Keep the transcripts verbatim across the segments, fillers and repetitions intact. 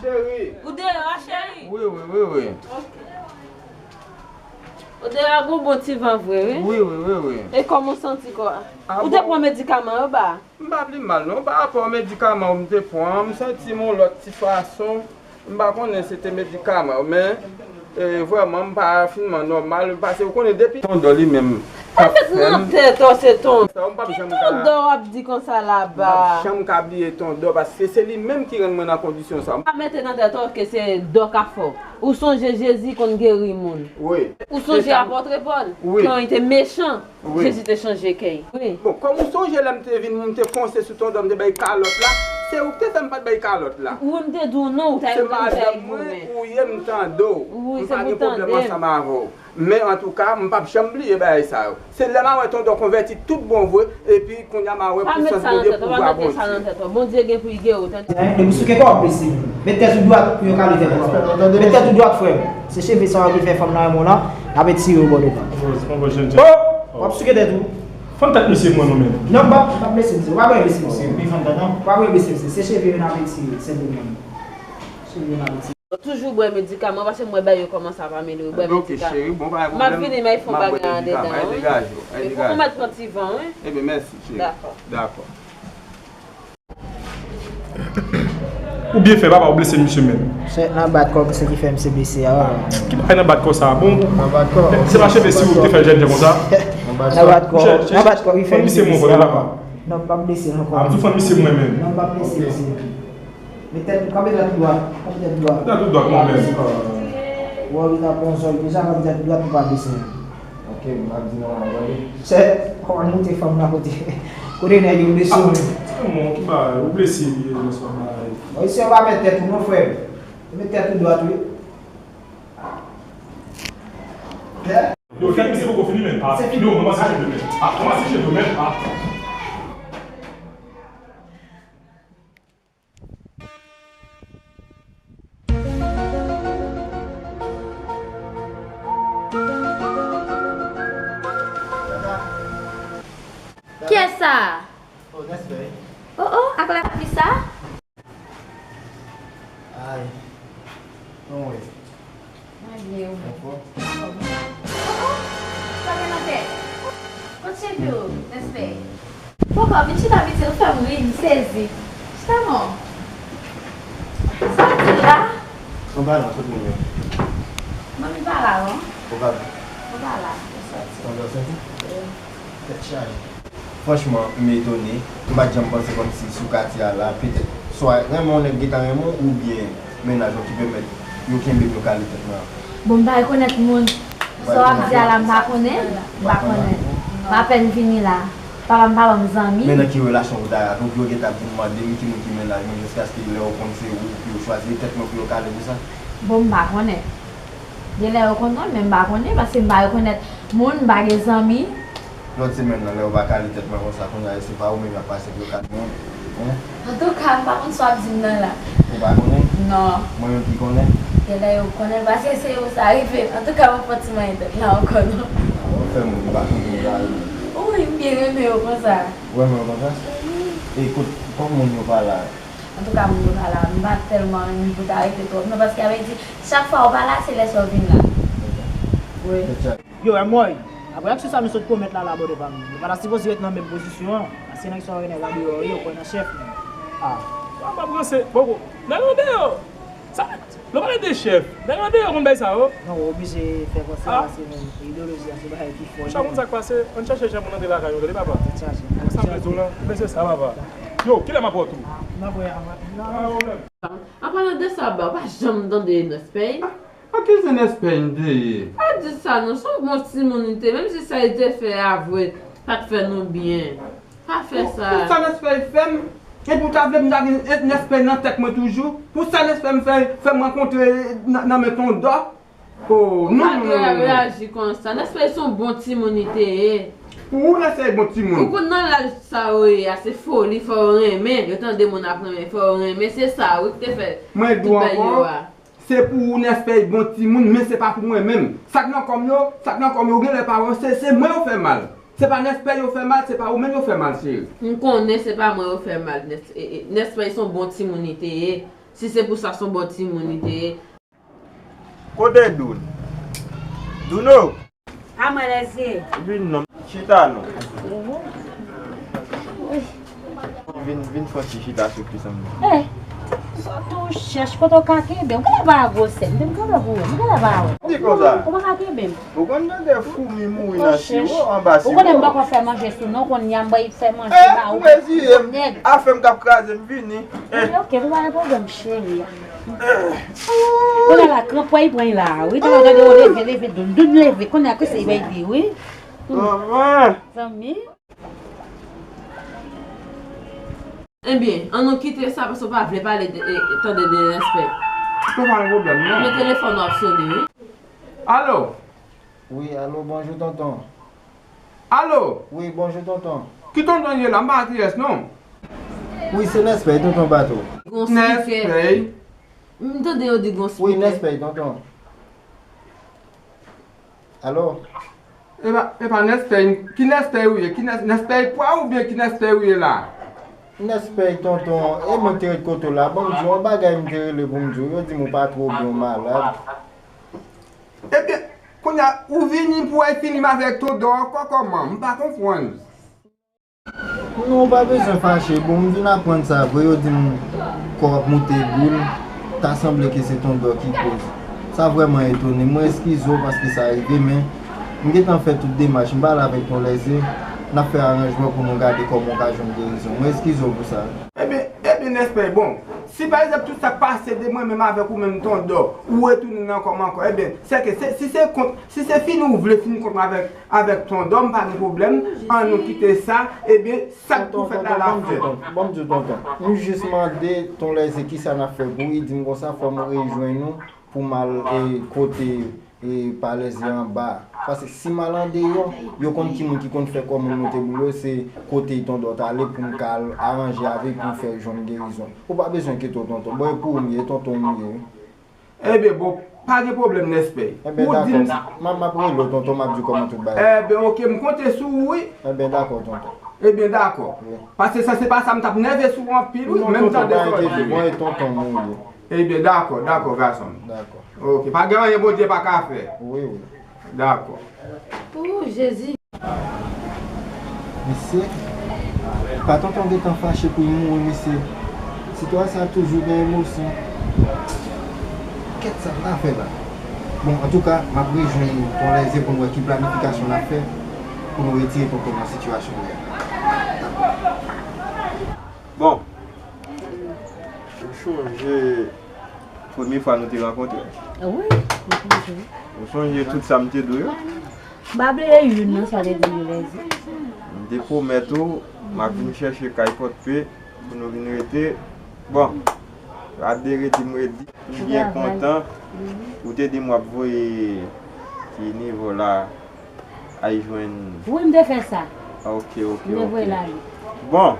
Cheri. Ou deyò a, cheri? Wi, wi, wi, wi. Ok. Ou deyò a, gon bon ti van vre, wi. Wi, wi, wi, wi. E kòman w santi kò a? Ah, ou te pran medikaman yo ba? M pa pi mal non, pa rapò medikaman m te pran, m santi m yon lòt ti fason. M pa konnen si se te medikaman yo, men, e, vrèman, m pa fin nòmal, paske ou konnen depi Tondò li menm k ap fè m. Mete nan tèt ou se Tondò. Sa, m p ap janm ka. Tondò w ap di konsa la ba. M p ap janm ka bliye Tondò, paske se li menm ki rann mwen nan kondisyon sa. Pa mete nan tèt ou ke se dò k ap fè w. Ou sonje Jezi konn geri moun. Wi. Ou sonje apòt Pòl, wi, kan li te mechan. Wi. Jezi te chanje kè l. Wi. Bon, kòm ou sonje lè m te vin, m te fonse sou Tondò, m te bay kalòt la, se ou ki te fè m pa t bay kalòt la. Wi, m te di w non, ou ta Se madanm mwen ou ye, m tande w. Wi, m pa gen pwoblèm ansanm avè w. Men antouka, m p ap janm bliye bagay sa yo. Se lè m a wè Tondò konvèti tout bon vre, epi kounye a m a wè pwisans Bondye, pouvwa Bondye. Pa met sa nan tèt ou, pa mete sa nan tèt ou. Bondye gen pou l geri w, tande. Depi w souke kò w ap blese. Met tèt ou dwat pou yo kale tèt ou. Met tèt ou dwat, frè m. Se cheve sa yo ki fè fanm nan renmen w lan, y ap etire w bò devan. Oh! W ap souke tèt ou. Fann tèt mesye mwen non menm. Non, m p ap, m p ap blese misye. Ou pa bezwen blese misye. Ou pa bezwen blese misye. Se cheve yo n ap etire, senpleman. Cheve yo n ap etire. Toujou bwè medikaman, paske m wè bagay yo kòmanse ap amelyore, bwè medikaman. Ok, cheri, bon, pa gen pwoblèm. M ap vini, m al fè yon bagay andedan, wi. Degaje w, degaje w. Epi ou mèt pran ti van, wi. Ebyen, mèsi, cheri. Dakò. Dakò. Ou byen fè, papa, ou blese misye menm. Se nan bat kò, se ki fè misye blese a. Ki bagay nan bat kò sa a? Bon, se pa cheve si ou te fè l jènjan konsa. Nan bat kò, nan bat kò, li fè misye blese a, papa. Non, m p ap blese l ankò. A, m tou fann misye mwen menm. Non, m p ap blese misye. Men tèt, kanpe tèt ou dwat, kanpe tèt ou dwat. Tèt ou dwat, mwen menm. Wè, ou ta pran zòl deja, kanpe tèt ou dwat pou pa blese. Ok, m ap di non, an gade. Chè, kòman nou te fanm nan kote? Kote nèg yo blese w? Ah, tèlman, ki bagay, ou blese li, e, nan swa bagay. Bon, isi, yo pa met tèt ou non, frè m. Yo met tèt ou dwat, wi. Yo, tèt misye poko fini, men. Ah, yo, kòmanse cheve, men. Ah, kòmanse cheve, men. Ah. Kiyès sa? Oh, Nespè. Oh, oh, ak lapli sa? Ay. Kòman w ye? Mwen byen, wi. Anfòm? Anfòm. Oh, oh! Sa gen nan tèt? Kot cheve w, Nespè? Poko, vin chita piti, ou fè m ri, m sezi. Chita non. Sa w di la? Manmi pa la, kot manmi an? Manmi pa la, non. Ou pa vin? Ou pa la, ou sòti. Ou sòti? Wi. Tèt chaje. Franchman, m etone. M pa t janm panse kòmsi sou katye a la, petèt swa renmen yon nèg gentan renmen w, oubyen mennaj ou ki pèmèt yo kenbe m, yo kale tèt mwen. Bon, m pa rekonèt moun. Sa w ap di a la, m pa konnen. M pa konnen. M apèn vini la. Papa m pa ban m zanmi. Men nan ki relasyon ou ta ye? Donk, yo gentan ap vin mande m ki moun ki mennaj mwen, jiskaske lè yo konn se ou pou yo chwazi, e tèt mwen pou yo kale konsa? Bon, m pa konnen. Genlè yo konn, men m pa konnen, paske m pa rekonèt moun, m pa gen zanmi. Lòt semèn nan, lè yo va kale tèt mwen konsa, kounye a, se pa ou menm y ap pase pou yo kale mwen, hein? Antouka, m pa konn sa w ap di m nan la. Ou pa konnen? Non. Mwen menm ki konnen? Genlè yo konnen, paske se yo sa rive. Antouka, m ap fè ti manyen tèt la ankò, non. Ah, w ap fè moun ki pa konn moun la, wi. Wi, m byen renmen yo konsa. Ou renmen yo konsa? Wi. E kot, kòman moun yo pa la? Antouka, moun yo pa la, m pa tèlman renmen pou ta rete twòp, non, paske sa vle di, chak fwa ou pa la, se lè sa w vin la. Wi. Yo, M Y, apre aksyon sa nou sot komèt la, la, bò devan m, nou pa ta sipoze ret nan menm pozisyon an, paske nèg sa yo, nèg andeyò yo, yo kwè nan chèf, men. Ah. Sa pa branse, poko. Nèg andeyò! Sa, nou pale de chèf. Nèg andeyò konn bay sa yo. Non, ou oblije fè konsa, paske menm ideyoloji a, se bagay ki fò. Chak moun sa k pase, ann chache jan pou n antre lakay nou, tande papa. Tèt chaje. Sa m vle di w lan, men se sa, papa. Yo, kilè m ap wè w tou? Ah, m ap wè, m ap, non. Pa gen pwoblèm. An palan de sa, ba, ou pa janm tande Nespè? A ki zen Nespè m te ye? Pa di sa non, se yon bon timoun li te, menm si sa li te fè a vre, pa t fè nou byen. Pa fè sa. Pou, pou sa Nespè fè m, epi ou ta vle m ta gen Nespè nan tèt mwen toujou? Pou sa Nespè m fè, fè m rankontre nan, nan men Tondò? Oh, non, non, non, non. Ou pa dwe reyaji konsa. Nespè se yon bon timoun li te ye. Pou ou, Nespè bon timoun? Ou konn nan laj sa yo ye a, se foli, fò yo renmen. Yo tande moun ap renmen, fò yo renmen. Se sa, wi, ki te fè tout bagay yo a. Mwen di w ankò, se pou ou Nespè bon timoun, men se pa pou mwen menm. Sa k nan kò m yo, sa k nan kò m yo, genlè pa wè, se, se mwen yo fè mal. Se pa Nespè yo fè mal, se pa ou menm yo fè mal, cheri. M konnen se pa mwen yo fè mal, Nes-, e, e, Nespè se yon bon timoun li te ye. Si se pou sa, se yon bon timoun li te ye. Kote Doun? Douno! A mwen lèzye. Vin non. Chita non. Vin, vin fè yon ti chita sou pye sa m. Eh, sot ou chèch kote w ka kenbe m. Ou genlè pa gwosè. M te m kanpe pou ou. M genlè pa wè. Di konsa. Ou pa ka kenbe m. Ou konn tande foumi mouri nan siwo anba siwo. Ou konnen m poko fè manje sou non, konn yam bay fè manje ba ou. Eh, ou mezire m. Afè m k ap kraze m vini. Eh. Ok, ok, nou pa gen pwoblèm, cheri. Kounye a la, kranp wè, li pran la, wi. Talè gade, yo leve, leve, Doun, Doun leve. Kounye a, ki se, bay di, wi. Zanmi. Ebyen, an nou kite sa, paske w pa vle pale de, e, tande de Nèspèy. Se pa yon pwoblèm, non. Men telefòn w ap sone, wi. Alo? Wi, alo, bonjou, tonton. Alo? Wi, bonjou, tonton. Ki tonton ye la? M pa kiyès, non. Wi, se Nèspèy, tonton Bato. Nèspèy? M tande yo di gon spikè. Wi, Nèspèy, tonton. Alo? E pa, e pa Nèspèy, ki Nèspèy ou ye? Ki Nès-, Nèspèy pwa oubyen ki Nèspèy ou ye la? Nèspèy, tonton, e mwen te ret kote w la, ban m di w yon bagay m te rele pou m di w, yo di m ou pa twò byen, w malad. Ebyen, kounye a, ou vini pou w fini m avèk Tondò ankò kòman? M pa konprann. Non, ou pa bezwen fache. Bon, m vin aprann sa vre. Yo di m kò w ap moute boul. Ta sanble ke se Tondò ki koz. Sa vrèman etone m. Mwen eskize w paske sa rive, men m gentan fè tout demach. M pale avèk Ton Lèze. N ap fè aranjman pou nou gade kòman w ka jwenn gerizon. Mwen eskize w pou sa. Ebyen, ebyen, Nèspèy, bon, si pa egzanp tout sa k pase de mwen menm avèk ou menm Tondò, ou retounen nan kò m ankò, ebyen, sèke se, si se kont, si se fini ou vle fini kont mwen avèk, avèk Tondò, m pa gen pwoblèm, an nou kite sa, ebyen, sa k pou fèt la, l ap fèt. Tonton, tonton, ban m di w, tonton. M jis mande Ton Lèze kisa n ap fè pou li, di m konsa, fò m rejwenn ou pou m al, e, kote e, pa Lèze anba. Paske si m al andeyò, yo konn ki moun ki konn fè kò moun moute boul yo, se kote Tondò t ale pou m ka al aranje avè l pou m fè jwenn gerizon. Ou pa bezwen enkyete w, tonton. Bon, e pou ou m ye, tonton m ye, wi. Ebyen, bon, pa gen pwoblèm, Nèspèy. Ebyen, dakò. M, m ap rele w, tonton, m ap di w kòman tout bagay. Ebyen, ok, m konte sou ou, wi. Ebyen, dakò, tonton. Ebyen, dakò. Wi. Paske sa, se pa sa, m t ap nève sou ou anpil, wi. Non, tonton, pa enkyete w, bon, e tonton m ou ye. Ebyen, dakò, dakò, gason m. Dakò. Ok, pa gen anyen Bondye pa ka fè. Wi, wi. Dakò. Ooh, Jezi. Mesye, pa tonton gentan fache pou l mouri, mesye. Sitwayon sa toujou gen emosyon. Kèt sa m ta fè la. Bon, antouka, m ap rejwenn Ton Lèze pou n wè ki planifikasyon n ap fè pou nou retire tonton nan sitiyasyon li a. Bon. Ou chonje premye fwa nou te rankontre? Wi, m sonje. Ou sonje tout sa m te di w yo? M pa bliye youn nan sa w te di m, Lèze. M te pwomèt ou, m ap vin chèche kay Pòdpe pou nou vin rete. Bon, rate de redi m redi. M byen kontan. Ou te di m w ap voye ki nivo la. Ay jwenn. Wi, m te fè sa. Ok, ok, ok. M te voye l ale. Bon.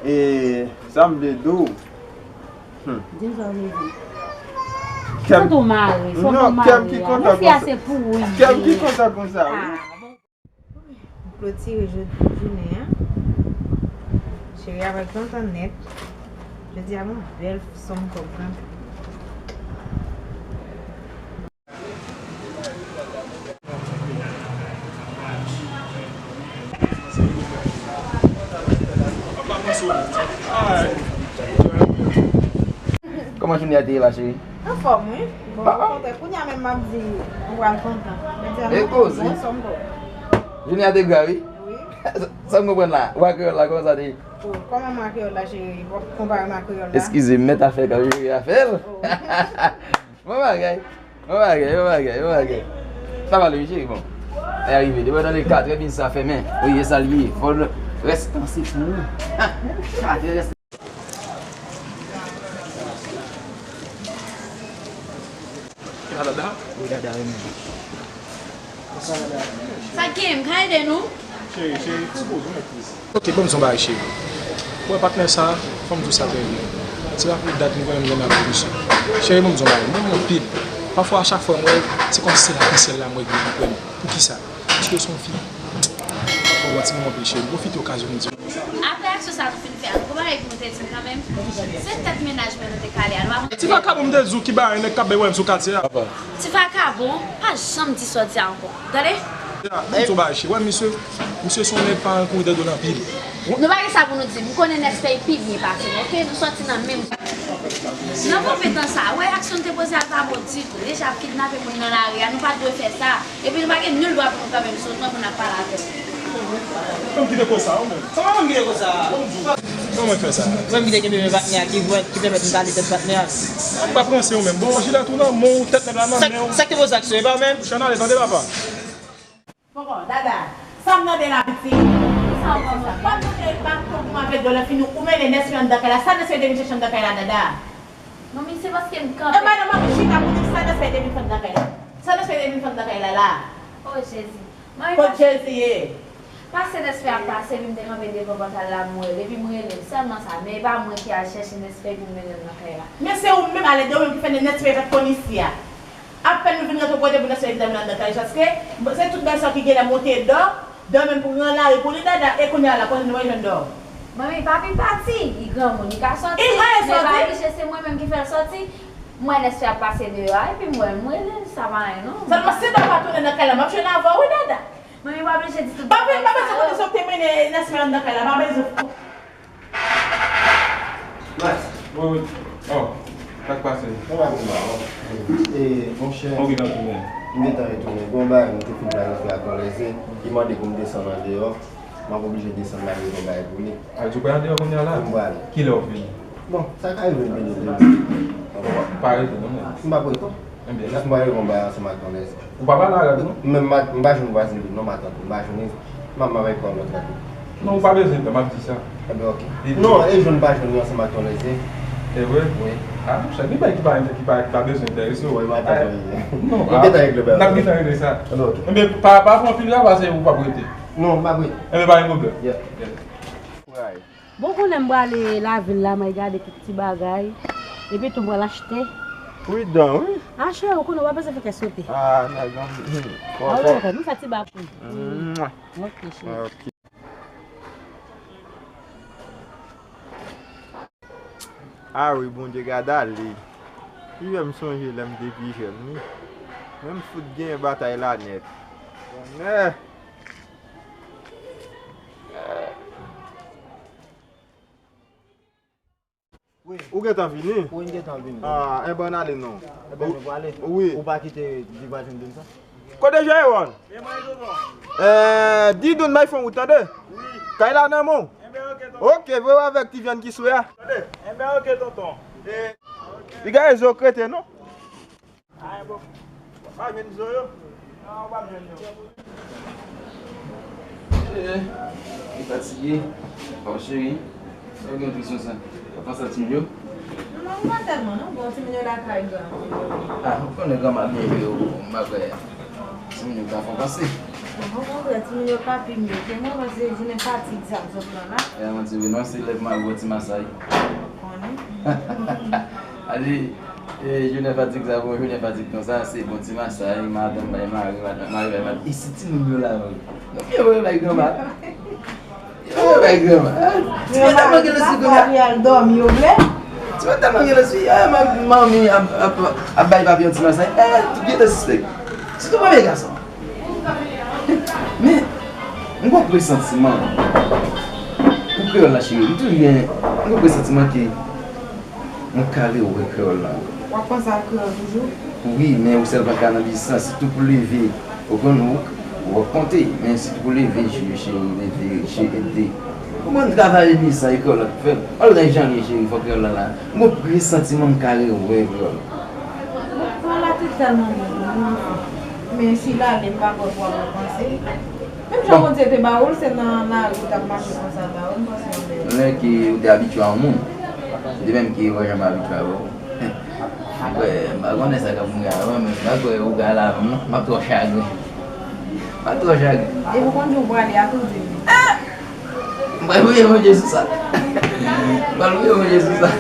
E sa m vle di w. Hmm. Di m sa w vle di. Kè m, non, kè m ki kontan konsa. Kè m ki kontan konsa, wi. Ah, bon. M klotire jodi jounen an. Cheri, avèk tonton nèt. Jodi a, gon bèl sòm kòb kanpe. Kòman jounen an te ye la, cheri? Anfòm, wi. Bon, okontrè, kounye a menm m ap di ou pral kontan. E koze. Jounen an te gra, wi. Wi. Sa m konprann la, mwa kreyòl la, kòman sa te ye? Oh, kòman mwa kreyòl la, cheri? W ap konpare mwa kreyòl la? Eskize m, mèt afè k ap jere afè l. Oh. Bon bagay. Bon bagay, bon bagay, bon bagay. Sa va, wi, cheri, bon. Lè a rive, depi w tande katrè, biznis la fèmen. Wi, e sa l ye. Fò l rèstan se pou ou. Katrè rèstan. Sa dada? Wi, dada, wi, menm. Sa k gen? M ka ede nou? Cheri, cheri, pran poz ou, mèt poze. Ok, ban m di w yon bagay, cheri. Ou wè patnè sa, fò m di w sa trè byen. Se pa pou dat nou konnen m renmen avèk misye. Cheri, ban m di w yon bagay, m renmen w anpil. Pafwa, a chak fwa m wè l, se kòmsi se lakensèl la m wè ki vin pran m. Poukisa? Paske w se yon fi. Ou wè ti moman anpil, cheri. M pwofite okazyon pou m di w. Apre Sou sa nou fin fè a, nou gon bagay pou nou te di kanmenm. Se tèt mennaj mwen nou te kale a, nou pa konn. Ti Vakabon, m te di w ki bagay nèg k ap bay pwoblèm sou katye a. Ti Vakabon, pa janm di sa w di a ankò. Tande? Ya, ban m di w bagay, cheri. Wè, misye, misye se yon nèg pa kouri dan do l anpil. Nou pa gen sa pou nou di. M konnen Nèspè pi byen pase nou, oke? Nou sòti nan menm. Nan move tan sa, wè aksyon n te poze a pa bon ditou. Deja ap kidnape moun nan lari a, nou pa t dwe fè sa. Epi nou pa gen nil dwa pou nou kanpe misye, otrèman pou n ap pale avè l. Menm ki te koz sa, ou menm. Se mwen menm ki te koz sa. Kòman k fè sa? Mwen menm ki te kenbe men patnè a, ki vwèt, ki pèmèt m pale tèt patnè a. M pa pranse ou menm. Bon, jilèt ou nan men w, tèt nèg la nan men w. Sa k te poze aksyon, e pa ou menm? Chann ale, tande papa. Poko, Dada, sa m mande la piti. Sa w mande? Sa m mande baton pou m avèk dwèl la fini ou mele Nèspè anndan kay la. Sa Nèspè te vin chèche anndan kay la, Dada? Manmi, se paske m kanpe. E madanm ap chita pou di sa Nèspè te vin fè anndan kay la. Sa Nèspè te vin fè anndan kay la la. O Jezi. Manmi, kot Jezi ye? Pase Nèspè ap pase, epi m te kanpe devan pòt la, m wè l, epi m rele l. Sèlman sa, men e pa mwen ki al chèche Nèspè epi m mennen l nan kay la. Men se ou menm, alède ou menm ki fè Nèspè fèk konn isi a. Apèn nou vin rantre kote pou Nèspè vin nan kay, paske se tout bèlsè ki genlè monte dò, dò menm pran lari pou li, Dada, e kounye a la, kote nou wè jwenn dò? Manmi, papi pati, li granmoun, li ka sòti, men pa oblije se mwen menm ki fè l sòti. M wè Nèspè ap pase deyò a, epi m wè l, m rele l, sa pa anyen non. Sèlman si dò pa tounen nan kay la, m ap jwenn avè w wi, Dada. Manmi, pa oblije di tout bagay sa yo. Pa bezwen kote sa w te mennen Nèspè anndan kay la, pa bezwen. Max. Wi, wi. Oh, sa k pase? Sa va konba, oh. E, monchè, m gentan retounen. M gentan retounen. Gon bagay nou te fin planifye ak yon lèzè. Li mande pou m desann andeyò. M ap oblije desann la, m gen yon bagay pou li. A, ou pral andeyò kounye a la? M pral. Kilè w ap vini? Bon, sa ka rive m vini demen. Pa rete non, men. M p ap rete. Ebyen, jis m pral regle yon bagay ansanm ak yon lèzè. Ou pa pale arab non? Men m pa, m pa jwenn vwazin li non, matant li, m pa jwenn li. M ap, m ap ekri yon lòt lèt. Non, ou pa bezwen pè, m ap di sa. Ebyen, oke. Non, e jwenn pa jwenn li ansanm ak yon lèzè. E vre? Wi. A, monchè, gen bagay ki pa, ki pa, ki pa bezwen enterese w. Wi, m ap tann. Non, m gentan regle bagay. N ap gentan regle sa. Ebyen, oke. Ebyen, pa, pa pran anpil travay, se ou p ap rete. Non, m p ap rete. Ebyen, pa gen pwoblèm. Yeah. Yeah. Bon, kounye a m prale lavil la, m al gade kèk ti bagay. Epi tou m pral achte. Pridan, wi. Achte, ou konnen, w pa bezwen fè kè sote. A, nèg, anpil. A, wi, nou fè ti ba pou. Mwa. Ok, cheri. Ok. A wi, Bondye, gad ale. Li fè m sonje lè m te pi jèn, wi. Men m fout gen batay la nèt. Konnen. Ou gentan vini? Wi, m gentan vini. A, enben, ann ale non. Enben, nou prale? Wi. Ou pa kite di vwazin m di m sa? Kote Jewòn? E mwen, tonton. E, di Doun bay fon wout, tande? Wi. Kay la nan men w. Enben, oke, tonton. Oke, voye w avèk ti vyann ki swe a. Tande? Enben, oke, tonton. E, piga e zo krete, non? Ay, bon. W ap jwenn zo yo? Non, w ap jwenn yo. Eh, li fatige. Oh, cheri, sa w gen pou sa? W ap panse a timoun yo? Non, non, m pa tèlman, non. Bon, timoun yo lakay granm. Ah, ou konnen granma byen jwe, ou, m pa kwè. Timoun yo ka fè w panse. Non, okontrè, timoun yo ka pi mye ke mwen, paske jounen fatig sa m sot lan la. Eh, mwen di, non, se lè pou m al ba w ti masay. Ou konnen. Alé, e, jounen fatig sa, bon, jounen fatig konsa, se bon ti masay, madanm bay mari, madanm, mari bay madanm. E si timoun yo la, non? Yo, yo bay granma. Yo, yo bay granma. Timoun tèlman gen lespri kounye a. Mari al dòmi, yo vle? Timoun tèlman gen lespri, a, ma-, manmi ap, ap, ap bay papi yon ti masay. E, tout gentan sispèk. Sitou premye gason. Men, m gon presantiman pou kreyòl la, cheri. M toujou gen, m gon presantiman ke mwen ka rewè kreyòl la. W ap panse a kreyòl toujou? Wi, men ou sèl pa ka nan biznis la, sitou pou leve, ou konprann, ou, ou ap konte, men sitou pou leve je, cheri, leve je, ede. Ou konprann, travay biznis la, e kreyòl la k pou fè l. Alò, nan jan l ye, cheri, fò kreyòl la la. M gon presantiman m ka rewè kreyòl la. Bon, kreyòl la te tèlman bon pou nou, anfen. Men si l ale, m pa kwè pou w ap repanse. Menm jan Bondye te ba ou l, se nan lari ou t ap mache konsa ba ou l, m panse yon bèl. Lè ke ou te abitye a yon moun, de menm ke ou pa janm abitye avè w. M kwè, m pa konnen sa k ap rive avè w, men m pa kwè ou ka al avè m non, m ap twò chagren. M ap twò chagren. Epi ou konn di ou prale a tou di m. M pral priye Bondye sou sa. M pral priye Bondye sou sa.